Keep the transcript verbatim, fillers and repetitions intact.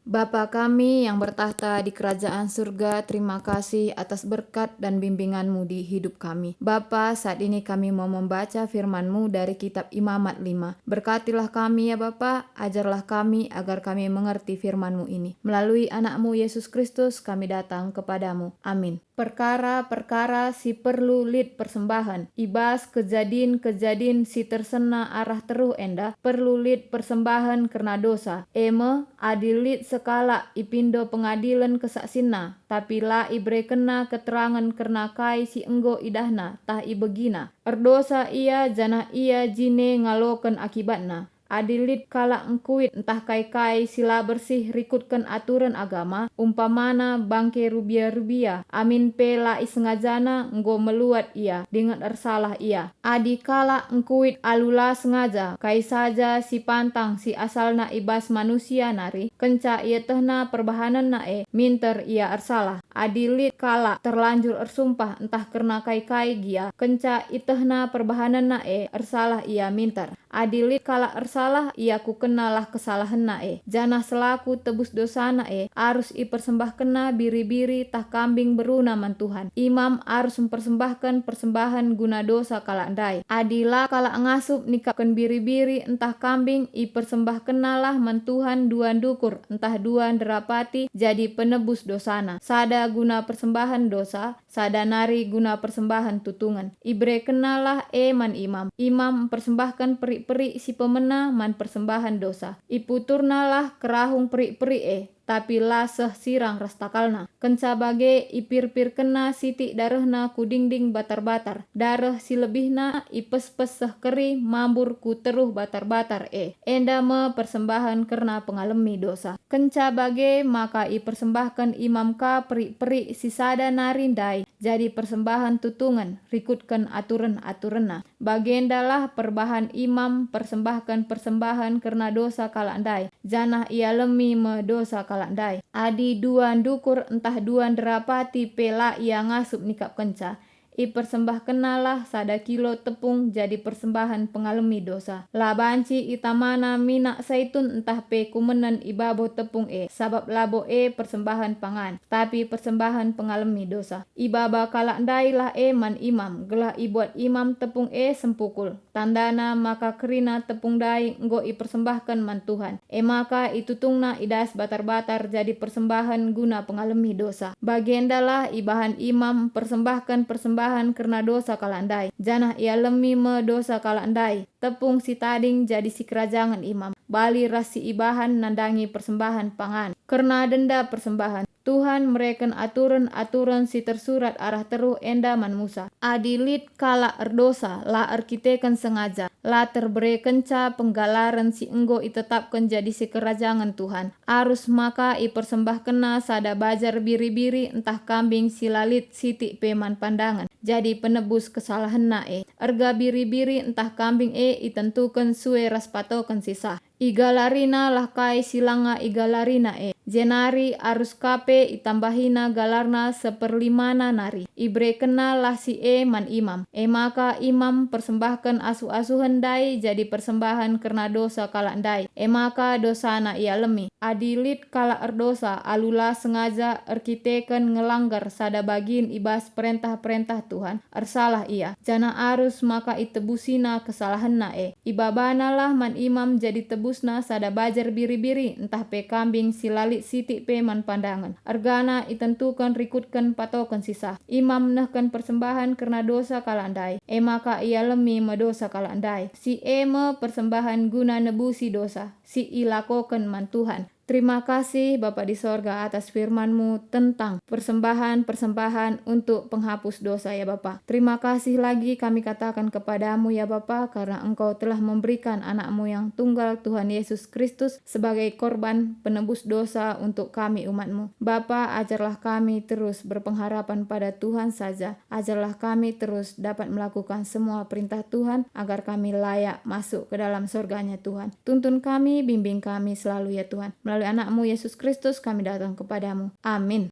Bapa kami yang bertakhta di kerajaan surga, terima kasih atas berkat dan bimbingan-Mu di hidup kami. Bapa, saat ini kami mau membaca firman-Mu dari kitab Imamat lima. Berkatilah kami, ya Bapa, ajarlah kami agar kami mengerti firman-Mu ini. Melalui Anak-Mu, Yesus Kristus, kami datang kepada-Mu. Amin. Perkara-perkara si perlu lit persembahen. I bas kejadin-kejadin si tersena arah teruh enda, perlu lit persembahen kerna dosa, e me, adi lit sekalak ipindo pengadilen kesaksinna, tapi la iberekenna keterangen kerna kai si enggo idahna tah ibegina. Erdosa ia, janah ia jine ngaloken akibatna. Adi lit kalak engkuit ntah kai-kai si la bersih rikutken aturen agama, umpamana bangke rubia-rubia, amin pe la isengajana, enggo meluat ia, dingen ersalah ia. Adi kalak engkuit alu la sengaja, kai saja si pantang si asalna i bas manusia nari, kenca ietehna perbahanenna e, minter ia ersalah. Adi lit kalak terlanjur ersumpah ntah kerna kai-kai gia, kenca ietehna perbahanenna e, ersalah ia minter. Adi lit kalak ersalah, iakukennalah kesalahenna e, janah selaku tebus dosana e, arus ipersembahkenna biri-biri tah kambing beruna man Tuhan. Imam arus mpersembahken persembahen guna dosa kalak ndai. Adi la kalak ngasup nikapken biri-biri ntah kambing, ipersembahkennalah man Tuhan dua ndukur ntah dua nderapati jadi penebus dosana, sada guna persembahen dosa, sada nari guna persembahen tutungen. Iberekennalah e man imam. Imam mpersembahken perik-perik si pemena man persembahen dosa. Iputurnalah kerahung perik-perik e, tapi la seh sirang ras takalna. Kenca bage, ipirpirkenna sitik darehna ku dingding batar-batar. Dareh si lebihna ipespes seh keri mambur ku teruh batar-batar e. Enda me persembahen kerna pengalemi dosa. Kenca bage maka ipersembahken imam ka perik-perik si sada nari ndai jadi persembahen tutungen rikutken aturen-aturenna. Bagendalah perbahan imam mpersembahken persembahen kerna dosa kalak ndai, janah ialemi me dosa kalak ndai. Adi dua ndukur ntah dua nderapati pe la ia ngasup nikapkenca, ipersembahkennalah sada kilo tepung jadi persembahen pengalemi dosa. La banci itamana minak saitun ntah pe kumenen i babo tepung e, sabap labo e persembahen pangan, tapi persembahen pengalemi dosa. Ibaba kalak ndailah e man imam, gelah ibuat imam tepung e sempukul. Tandana maka kerina tepung ndai enggo ipersembahken man Tuhan. E maka itutungna i das batar-batar jadi persembahen guna pengalemi dosa. Bagendalah ibahan imam mpersembahken persembahen kerna dosa kalak ndai, janah ialemi me dosa kalak ndai. Tepung si tading jadi sikerajangen imam, bali ras si ibahan nandangi persembahen pangan. Kerna denda persembahen, Tuhan mereken aturen-aturen si tersurat arah teruh enda man Musa. Adi lit kalak erdosa la erkiteken sengaja, la terberekenca penggalaren si enggo itetapken jadi sikerajangen Tuhan, arus maka ipersembahkenna sada bajar biri-biri ntah kambing si la lit sitik pe man pandangen, jadi penebus kesalahenna e. Erga biri-biri ntah kambing e itentuken sue ras patoken si sah. Igalarinalah kai si langa igalarina e, jenari arus ka pe itambahina galarna seperlimana nari. Iberekennalah si e man imam. E maka imam mpersembahken asuh-asuhen ndai jadi persembahen kerna dosa kalak ndai, e maka dosana ialemi. Adi lit kalak erdosa alu la sengaja erkiteken ngelanggar sada bagin i bas perentah-perentah Tuhan, ersalah ia, janah arus maka itebusina kesalahenna e. Ibabanalah man imam jadi tebusna sada bajar biri-biri ntah pe kambing si la lit sitik pe man pandangen. Ergana itentuken rikutken patoken si sah. Imam nehken persembahen kerna dosa kalak ndai, e maka ialemi me dosa kalak ndai. Si e me persembahen guna nebusi dosa si ilakoken man Tuhan. Terima kasih, Bapa di sorga, atas firman-Mu tentang persembahan-persembahan untuk penghapus dosa, ya Bapa. Terima kasih lagi kami katakan kepada-Mu, ya Bapa, karena Engkau telah memberikan Anak-Mu yang tunggal, Tuhan Yesus Kristus, sebagai korban penebus dosa untuk kami, umat-Mu. Bapa, ajarlah kami terus berpengharapan pada Tuhan saja. Ajarlah kami terus dapat melakukan semua perintah Tuhan, agar kami layak masuk ke dalam sorganya Tuhan. Tuntun kami, bimbing kami selalu, ya Tuhan. Melalui Anak-Mu, Yesus Kristus, kami datang kepada-Mu. Amin.